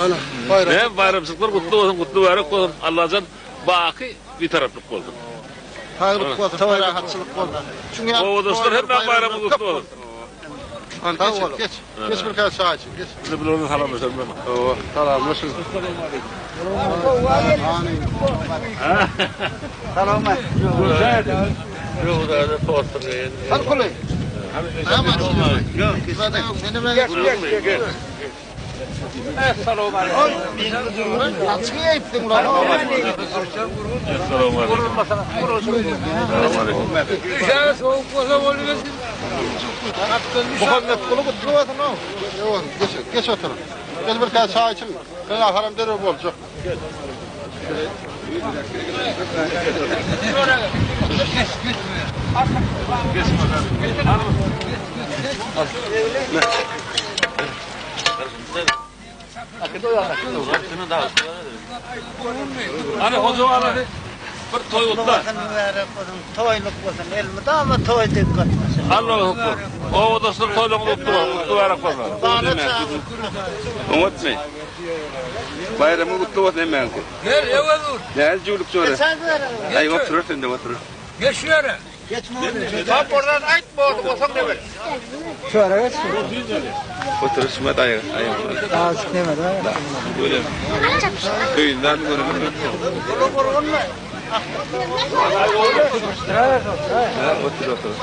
Ana, baýram. Näme baýramçylyklar gutly bolsun, gutly mübärek bolsun. Allajan baky Bitaraplyk bolsun. Saglyk bolsun, parahatçylyk bolsun. Şuň ýaly Obadaşlar hemmäň baýramyňyz gutly bolsun. Hany geç, geç. Geç bir käse çaý içiň, geç. Indi bular bilen salamlaşalım. Hawa, salamlaşyň. Hany Kuly. Muhammet Kuly gutly bolsun ow. Geç, geç otur. Gel bir käse çaý içiň. Sen aharam derrew boljak. Hany hoja balasy bir toý gutla. Bolsun mübärek bolsun, toýluk bolsun, elmydama toý dek gatnaşyn. Allahu ekber. Obadaşlar toýlaryňyz gutly bolsun, gutly mübärek bolsun. Bala çaga. Oňatmy? Baýramyň gutly bolsun hemmäňizi. Gel öwe dur. Näl jüwlük jora? Geçen ýere. Aý oturar sende oturar. Geç şu ýere. Tap oradan aýt boldy bolsaň ne ber. Oturar şuma daýy. Azık neme da. Böyle. Öýünden görünür. Ha, otur otur.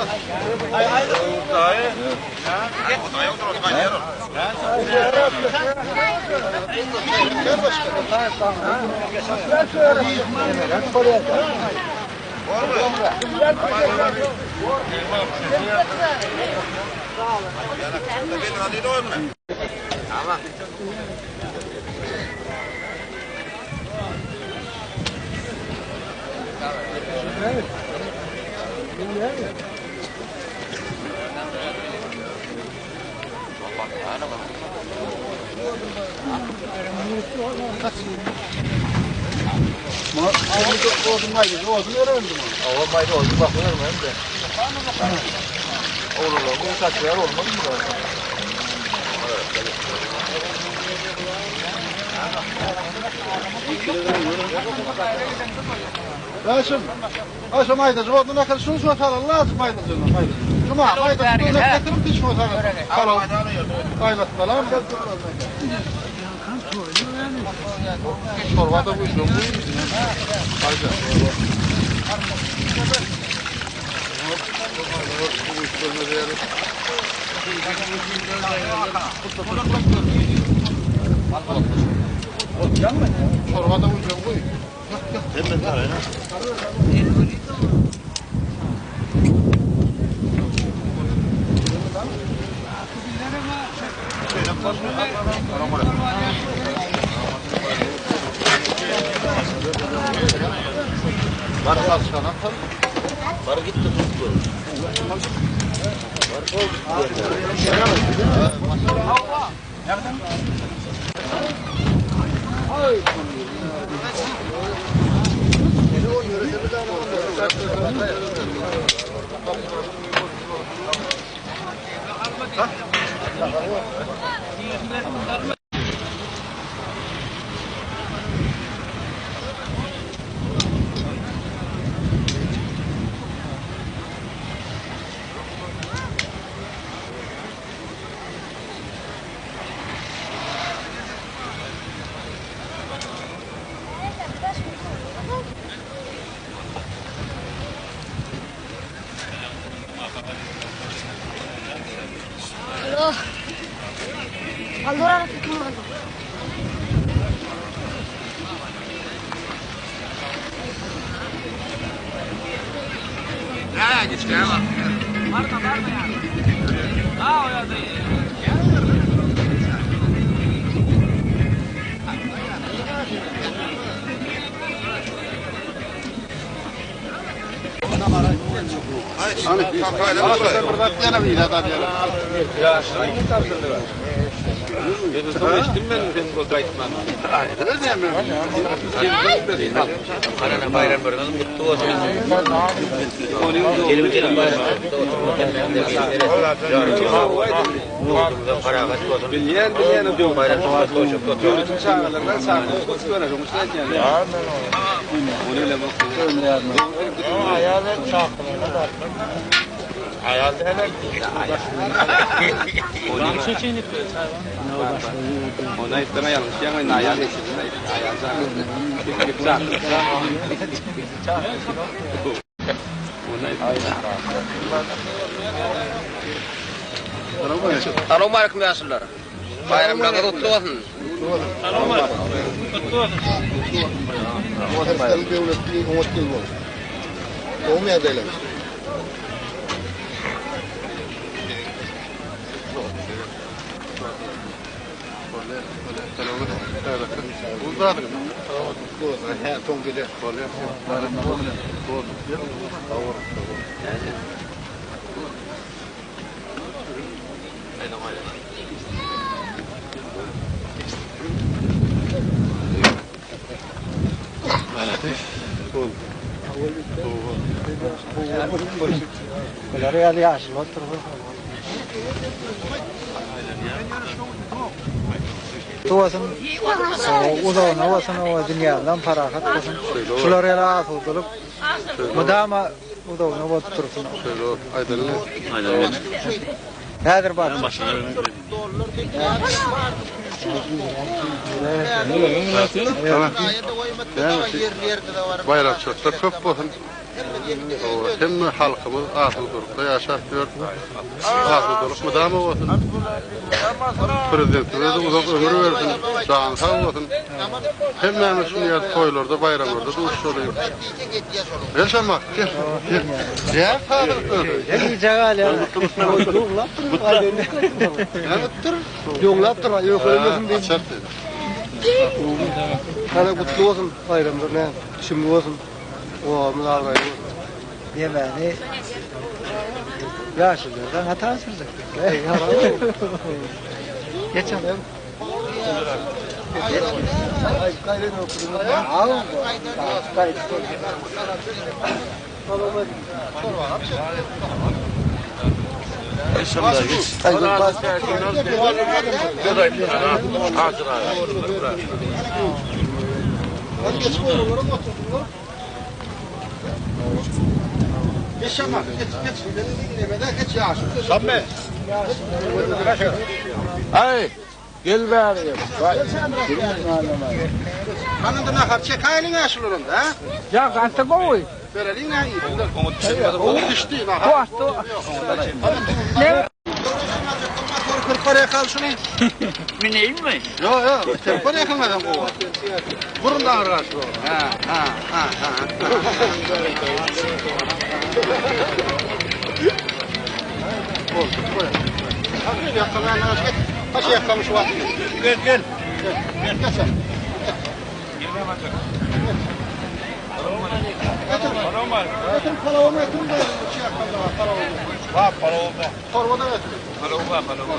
Haşim, Haşim aýdajy boldy nähili şunu şuna salaly lazym aýdajyny aýdajy. Juma aýdajy getirip diş şuna salaly. Salaly. Gaýnatmalam. Çorba da guýjak. Haydi. Çorba da guýjak guý. Allora tutto mondo. Hani, sen bir zat ýene bir zat ýene. Soň eşitdim men sen bu gaýtman. Harana baýramlaryňyz gutly bolsun. Gelip gelip baýramlar kutly bolsun. Ýurdumyza parahat bolsun. Bilýän bilýän Baýramçylyk goşup otur. Döwletiň çagalaryndan çagalar köp görär, şonuň üçin aýdýan. Ony bilemok. Ony aýtsaň ýalňyşýaň, men aýal eşidin aýt. Aýal çaga. Ony aýt. Salowmaleýkim ýaşulular. Baýramlaryňyz gutly bolsun. Watançylaryň döwletli oňat ýyl bolsun. Gowy ýagdaýlar. Bular ýaly ýaşyl oturgy. Bolsun, uzagyna bolsun, o dünýäden parahat bolsun. Şular ýaly asudalyk mudama uzagyna bolup dursun. Şeýle aýdaly. Häzir bar. Baýramçylyklar köp bolsun. Hemme halkymyz asudalykda ýaşap ýör. Asudalyk mydama bolsun. Prezidentimize uzak ömür bersin. Jany sag bolsun. Hemmämiz şuny ýaly toýlarda, baýramlarda duşuşalyň. Gel Şamma, gel. Gel. Gel sadyk özi. Gije galýar. Ýoňlapdyr, öýkelemesin diýip. Açar seni. Hana gutly bolsun baýramlar ne? Düşümli bolsun. Obamyz abraýly bolsun. Ýemäni ýaşululardan hata sürjek. Geçen. Hadi geç buyurun, oturdular. Geç Şamma, geç, geç. Beni geç ya. Şammy. Aý, gel bäri. Hanında nahar çekaýlyň ha şularynda, ha? Ya gaty gowy. Bereliň ha iýsinler. Oňat düşdi nahar. Ne? Kırk yakal şunu. Mineyim mi? Yo yo, telefon yakılmadan gowy. Burun da ağır şu. Ha ha ha ha. Oldu, koy. Hadi yakalmayan Kaç yakalamış var? Gel gel. Gel gel sen. Getir palavamı getir de şey yakalım palavamı. Var palavma. Torbada getir. Palavma, palavma.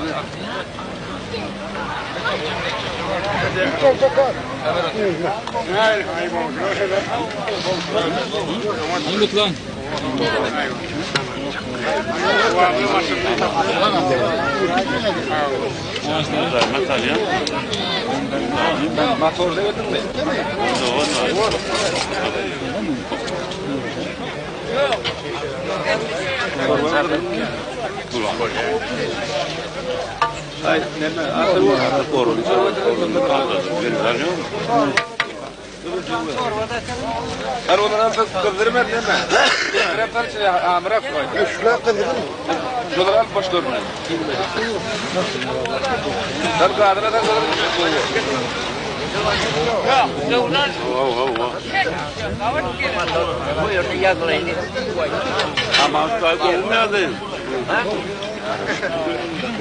Motorda gördün mü? Ay, neme, Her ondan kızdırma neme. Krepler için amrak koy. Şuna kızdırma. Şunları al başlarına. Sen kadına da Bu ýerde ýazlaýyn. Ama kovum ya değil.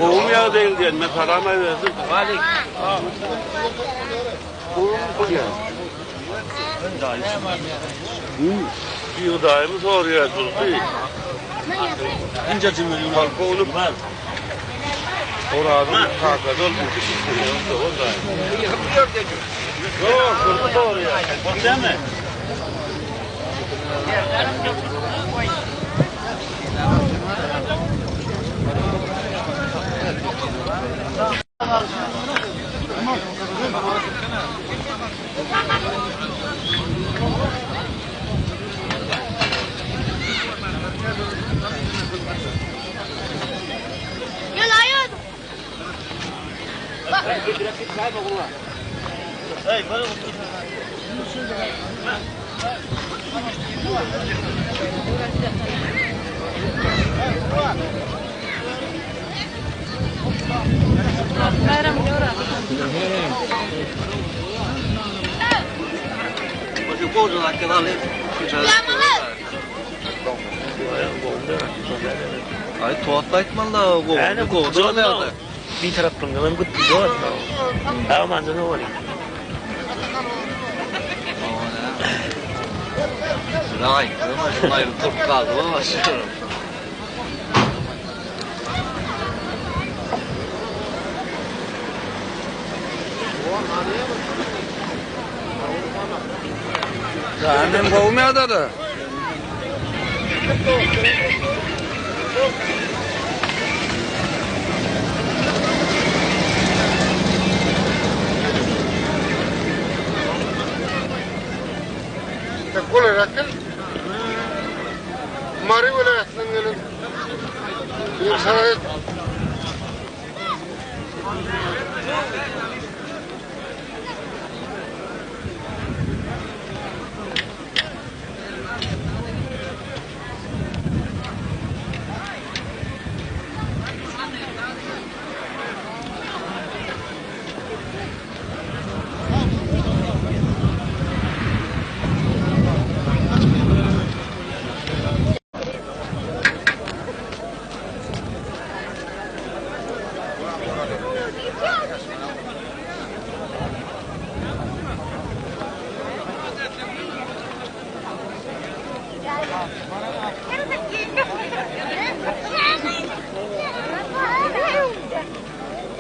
Kovum ya değil diyen ben salam versin. Bir daimi soruyor durdu. Polkovnik. Orazyň kakasy ol. Ýok, durdy dogry. Bolýamy? Ay tuhaf aytmalı Äne gowdy. Bir tarapdan gutly bolsun. Aman ne bolýar? Ay, ay, turup kaldı ama. Annem gowmy da. Golaýrak gel. Mary welaýatyndan gelen bir saray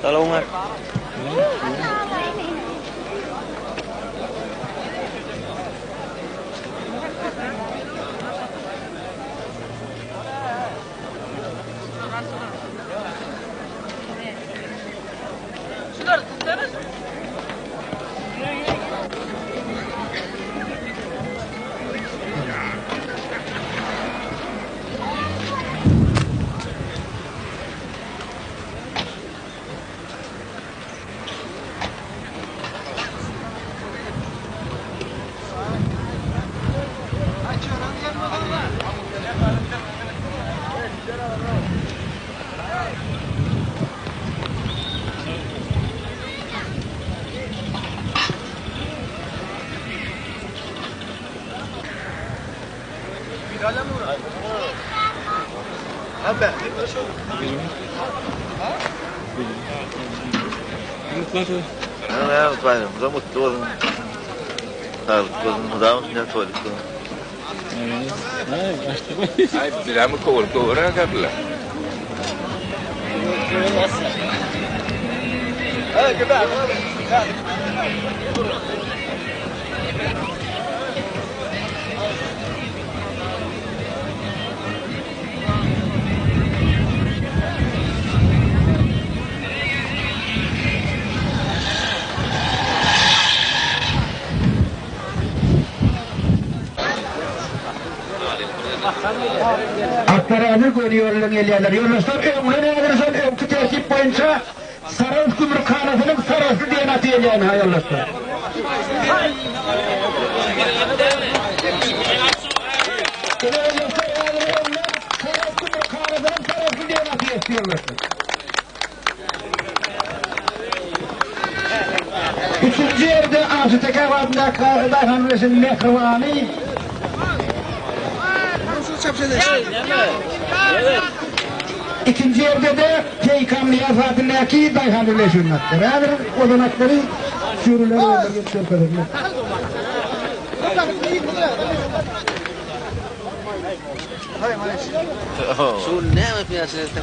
Salam. Bayramda mutlu olun. Sağlıklı olun. Mudam ne tuvalet olun. Ay birami kowul kowura gapla. Atlar häzir göni ýoldan gelýärler. Ýoldaşlar, öňden häzir şol öňki tertip boýunça Sarahs gümrükhanasynyň Sarahsly diýen aty gelýär ha ýoldaşlar. Ine ýoldaşlar häzir öňden Sarahs gümrükhanasynyň Sarahsly diýen aty geçdi ýoldaşlar. Üçünji ýerde Awçy Tekäw adyndaky daýhan birleşiginiň Mähribany. Ikinji ýerde-de Peýkam Nyýaz adyndaky daýhan birleşiginiň atlary. Häzir ozan atlary sürüler öňüne gelip görkezildi.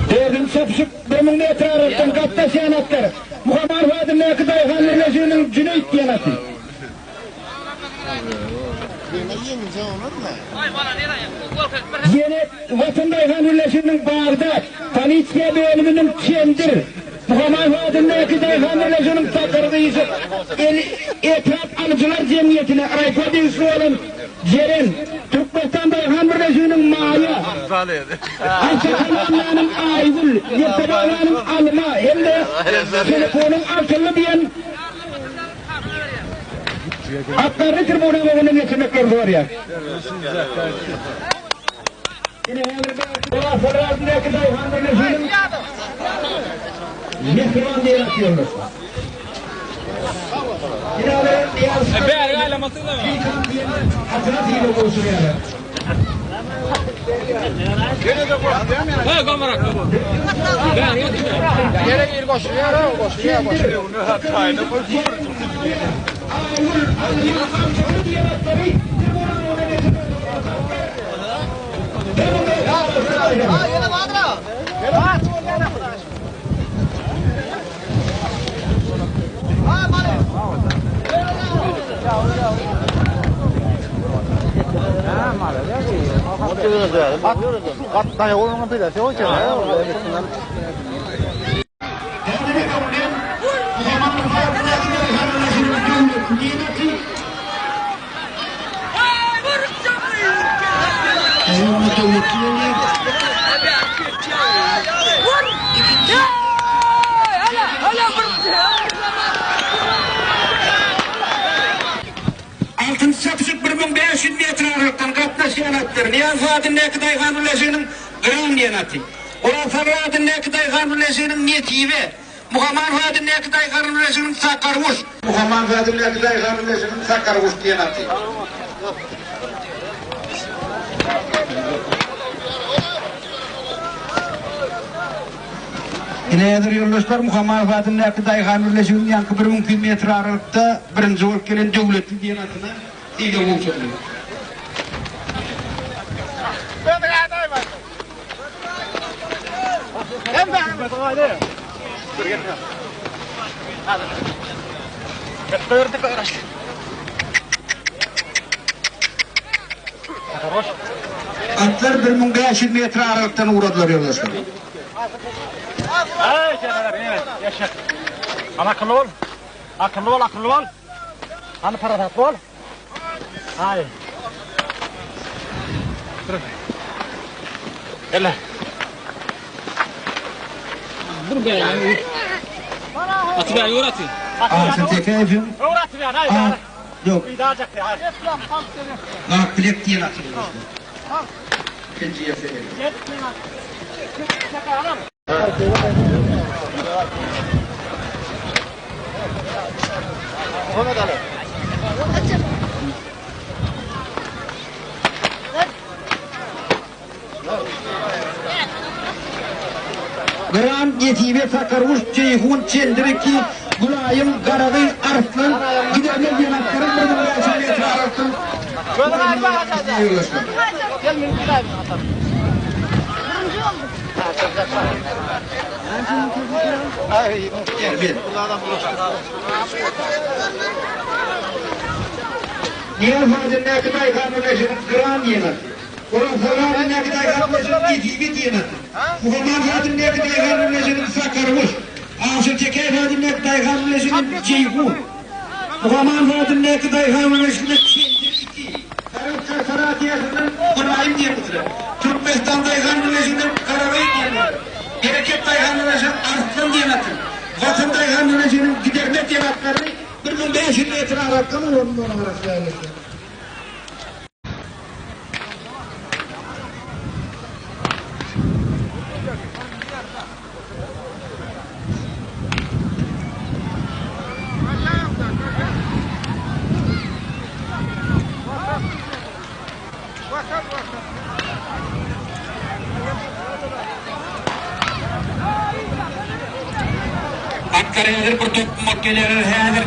Dördünji çapyşyk 1000 metr aralykdan gatnaşýan atlar. Muhammad adyndaky Daýhan birleşiginiň Jüneýit diýen aty. Ýene Watan daýhan birleşiginiň Bagdat, polisiýa bölüminiň Çendir, Muhammadow adyndaky daýhan birleşiginiň Sakar gyşyk, el etrap alyjylar jemgyýetine, raýpo degişli bolan Jeren, Türkmenistan daýhan birleşiginiň Maýa, Arça komandanyň Aýgül, Ýepbeganyň Alma hem-de Telefonyň Altynly diýen Atlaryny tribuna öňünden geçirmeklerini sorýar. Ine häzir Oraz adyndaky daýhan birleşiginiň Mehriban diýen at ýoldaşlar. Ine olar Bäri aýlamasyn da. Atyna sylag gowşurýarlar. Ha, gamarak. Bäri Ýere gir goşulýar, goşulýar, goşulýar. Altynjy çapyşyk 1500 metr aralykdan gatnaşýan atlar Nyýazow adyndaky daýhan birleşiginiň Gran diýen aty, Oraz Salyr adyndaky daýhan birleşiginiň Nesibe, Muhammanow adyndaky daýhan birleşiginiň Sakarguş, Muhammanow adyndaky daýhan birleşiginiň Sakarguş diýen aty. Ine häzir ýoldaşlar Muhammanow adyndaky daýhan birleşiginiň ýaňky 1200 metr aralykda birinji bolup gelen Döwletli diýen atyna sylag gowşuryldy. Atlar 1500 metr aralykdan ugradylar ýoldaşlar. Akylly bol. Akylly bol, akylly bol. Hany parasatly bol. Haý. Gel. Dur be. Aty be, ýur aty. Aşyr Tekeýewiň Ak, ýok. Ak bilek diýen aty ýoldaşlar. Ikinji ýerde geldi. Gran, Nesibe, Sakarguş, Jeýhun, Çendir iki, Gülaýym, Garagyz, Arslan, Gidermez diýen atlaryň 1500 metr aralykdan Nyýazow adyndaky daýhan birleşiginiň Gran diýen aty. Oraz Salyr adyndaky daýhan birleşiginiň Nesibe diýen aty. Muhammad adyndaky daýhan birleşiginiň Sakarguş. Aşyr Tekäýew adyndaky daýhan birleşiginiň Jeýhun. Muhammad adyndaky daýhan birleşiginiň Çendir iki. Saryň korporasiýasyndan Gülaýym diýen atylar. Türkmenistan daýhan birleşiginden Garagyz diýen aty. Bereket daýhan birleşiginiň Arslan diýen aty. Watan daýhan birleşiginiň Gidermek diýen atlaryny 1500 metr aralykdan ulanmagyna garaşýarlar. Atlar häzir bir toplum bolup gelýärler häzir.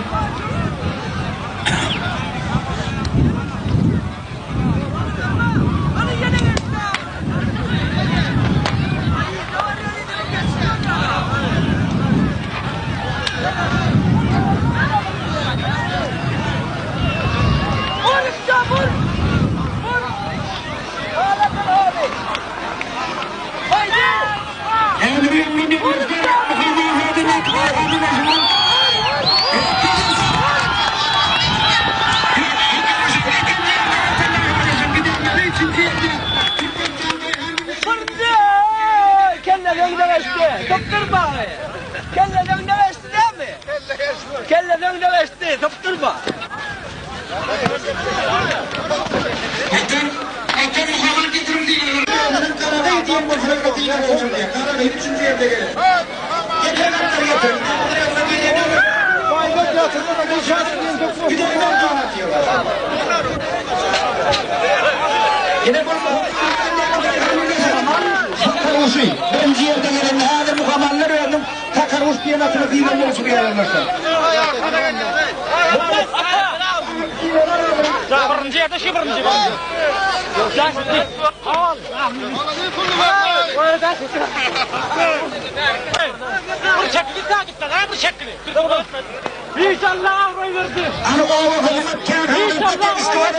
ýoldaşlar, Muhammet adyndaky daýhan birleşiginiň Ata Muhammad getiriň diýýär. Garagaý diýen bolsalar-da diýler gowşurylýar. Garagaý üçünji ýerde geler. Getir gatlar getir. Ine bu Sakarguşy birinji ýerde gelen häzir muhamallar özüniň Sakarguş diýen atyny sylan bolşy ýaly. Birinji ýerde şu birinji. Bir çekili ta gitdi, bir çekili. İnşallah avroy verdi. Ana oba hyzmat kärhanasy degişli bolan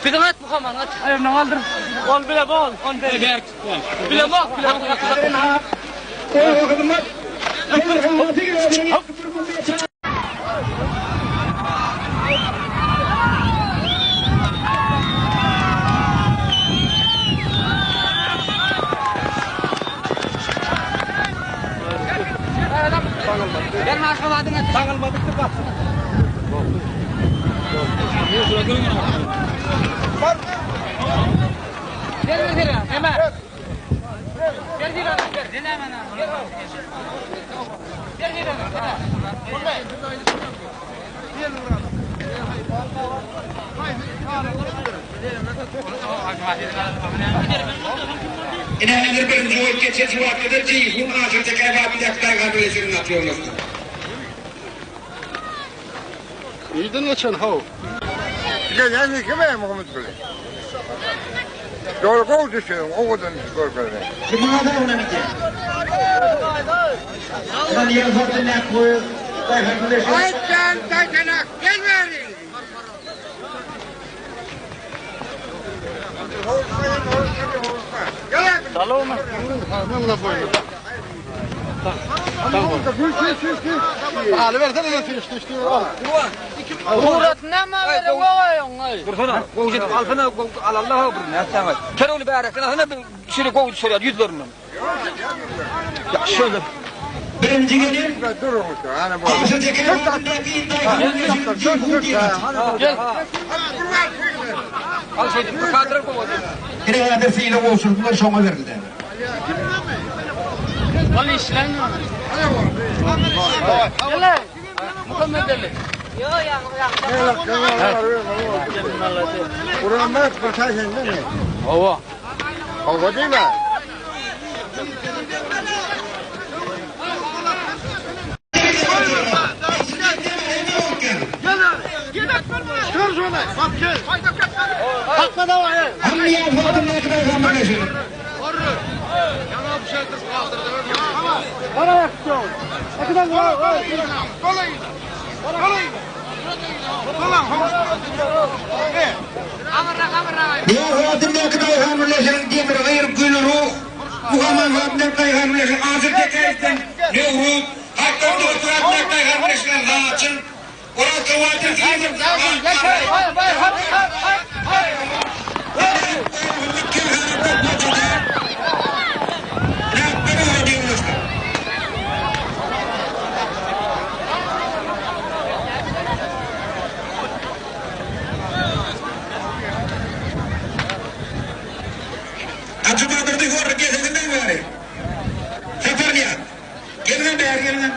Bizim at Muhammed at. Ayağını aldır. Ol bile bol. On bile berk. Bile bak bile bak. Oba hyzmat Ine häzir birinji bolup geçen suratda Jeýhun Aşyr Tekäýew adyndaky daýhan birleşiginiň at ýoldaşlar. Nirden geçen haw? Gelen kime Muhammed Gülü? Doğru gol düşüyor, owadan görkezdi. Kim ada ona gidýär? Ulan ýer adyndaky daýhan birleşigi. Aytdan taytanak gel verin. Saloma. Alybersene sen işte işte. Al. Dursana, gowşetip alsana, al Allah'a bir ne sana. Terörü bärekden alsana bir şöyle gowy düşürýär ýüzlerinden. Ya şöyle Birinji gelen Durun hani bu. Aşyr Tekäýew adyndaky daýhan birleşiginiň Jeýhun diýen aty. gel. Al şeýdip bir kadr gowy. Ine häzir sylag gowşurdylar şoňa berildi. Ol işlen. Muhammed Ali. Buranlar pasajın değil mi? Hawa. Hava değil mi? Hammiýa adyndaky daýhan birleşigi. Ýa adyndaky daýhan birleşiginiň Demir Gyr Gülruh, Muhammed adyndaky daýhan birleşiginiň Aşyr Tekäýewden Newruz, Hakdan Dostlar adyndaky daýhan birleşiginiň Laçyn, Oraz Gawatyr Acaba durdu gör gezinden beri. Saparlıya. Gelin beri gelin.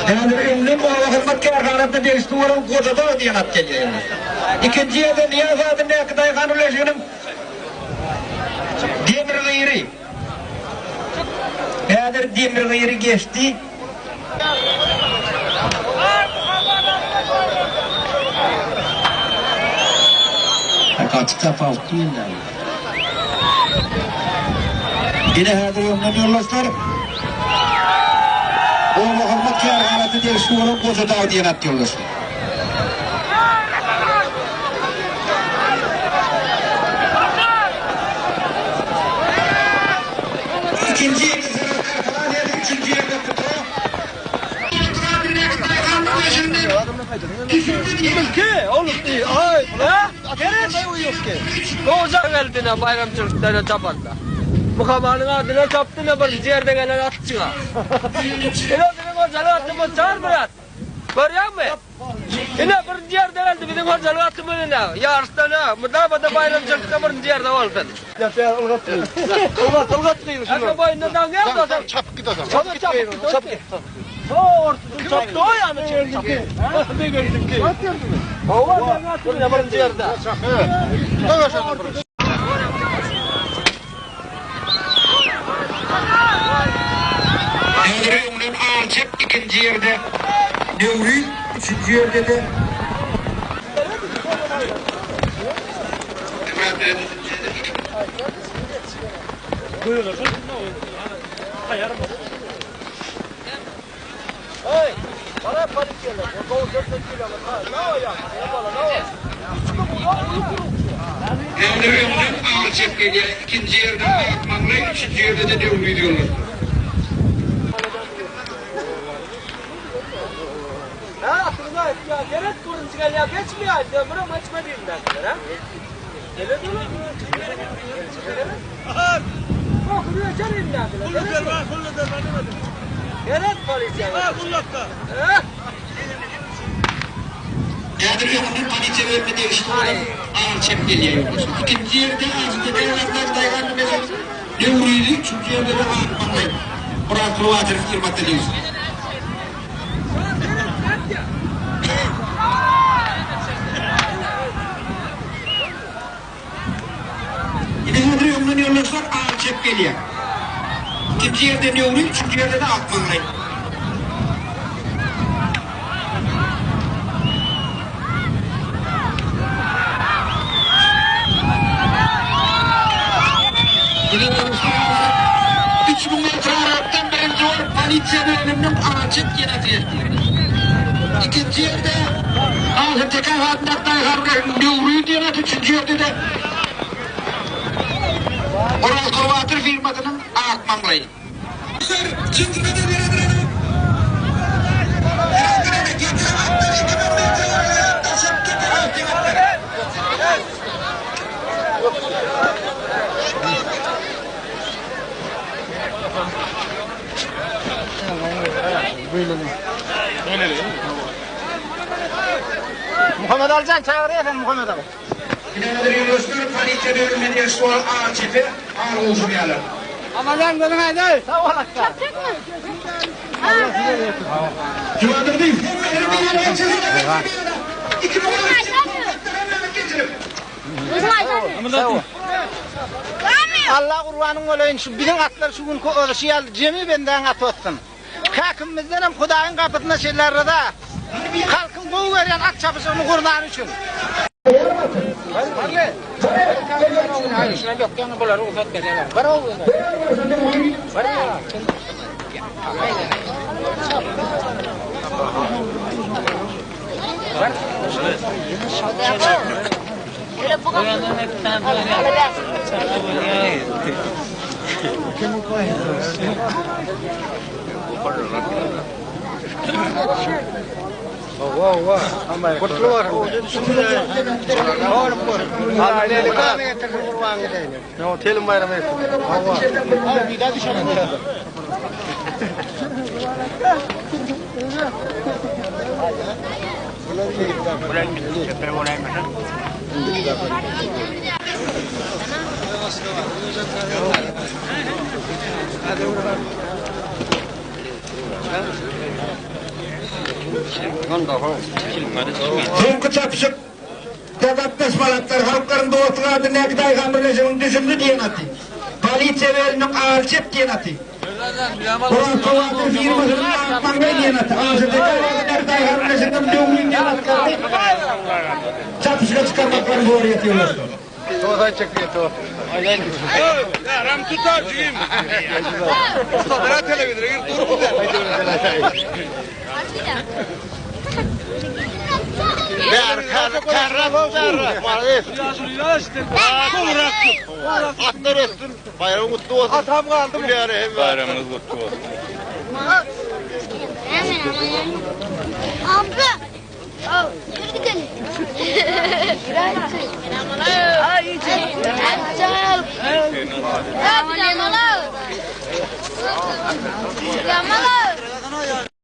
Häzir öňden baba hyzmat kärhanasynda degişli bolan Gojada diýen at gelýär. Ikinji ýerde Niýaz adyndaky daýhan birleşiginiň Demir gyry. Häzir Demir gyry geçdi. Gaty tapawutly ýyllar. Ine häzir öňden ýoldaşlar. Oba hyzmat kärhanasy degişli bolan Goja dag diýen at ýoldaşlar. Ikinji ýerde Saragt Arkalan ýerde üçünji ýerde Kuto. Goja geldi ne baýramçylykda ne çapanda. Mukamanyň adyna çapdy ne birinji ýerde gelen atçyga. Ine biziň hojalyk atymyz çar myrat. Görýäňmi? Ine birinji ýerde geldi biziň hojalyk atymyz ine. Ýaryşda ne, mydama-da baýramçylykda birinji ýerde bolsun. Ylgat, ylgat gyýyl şunu. Aka boýunda daňýar da. Çapyp git adam. Çapyp git. Çapyp git. Çapdy o ýany çapdy. Hawa, birinji ýerde. Häzir öňden Alçak ikinji ýerde, Nöwrüz üçünji ýerde-de. Häzir öňden Alçak gelýär, ikinji ýerde Akmaňlaý, üçünji ýerde-de Nöwrüz ýoldaşlar. Häzir öňünden polisiýa bölümine degişli bolan Alçak gelýär ýoldaşlar. Ikinji ýerde Azytepe ýoldaşlar Daýhan Nurnepesowyň Nöwrüzi, üçünji ýerde-de Akmaňlaý Orazguly Batyrow firmasyna degişli. Ine häzir öňden ýoldaşlar Alçak gelýär. Ikinji ýerde Nöwrüz, üçünji ýerde-de Akmaňlaý. Ine ýoldaşlar häzir 3000 metr aralykdan birinji bolup polisiýa bölüminiň Alçak ýene geldi. Ikinji ýerde Ahyr Tekäýew adyndaky daýhan Nöwrüz diýen at, üçünji ýerde-de Oraz Gurbatyr firmasynyň Ak maňlaýy. Muhammet Alyjan çagyrýar seni Muhammet Aly. Binamyzy ýoldaşlar polisiýa bölümine degişli bolan AÇP ar gowşurýarlar. Ramazan gözüň aýdyň. Sag bol akga. Jumadurdyýew hemmeleri bir ýere geçirip, 2013 geçirip. Alla gurbanyň bolaýyn şu biziň atlar şu günki ozaşy ýaly jemi bendäň aty otsun. Häkimimizdenem Hudaýyň gapysyna şeýle ryza. Halkyň gowy görýän at çapyşygyny gurnany üçin. Telim baýramy Soňky çapyşyk da gatnaşmaly atlar Halklaryň dostlugy adyndaky daýhan birleşiginiň Düşümli diýen aty, Polisiýa bölüminiň Alçep diýen aty, Oraz Kowatyr firmasynyň Akmaňlaý diýen aty, Aşyrteke adyndaky daýhan birleşiginiň Döwrin diýen atlary çapyşyk. çapyşyga çykarmaklaryny soraýas ýoldaşlar. Atlar ötsün, bayram kutlu olsun. Atam kaldı mı? Bayramınız kutlu olsun. Abla. Yürü gidelim. Yamalı. Yamalı.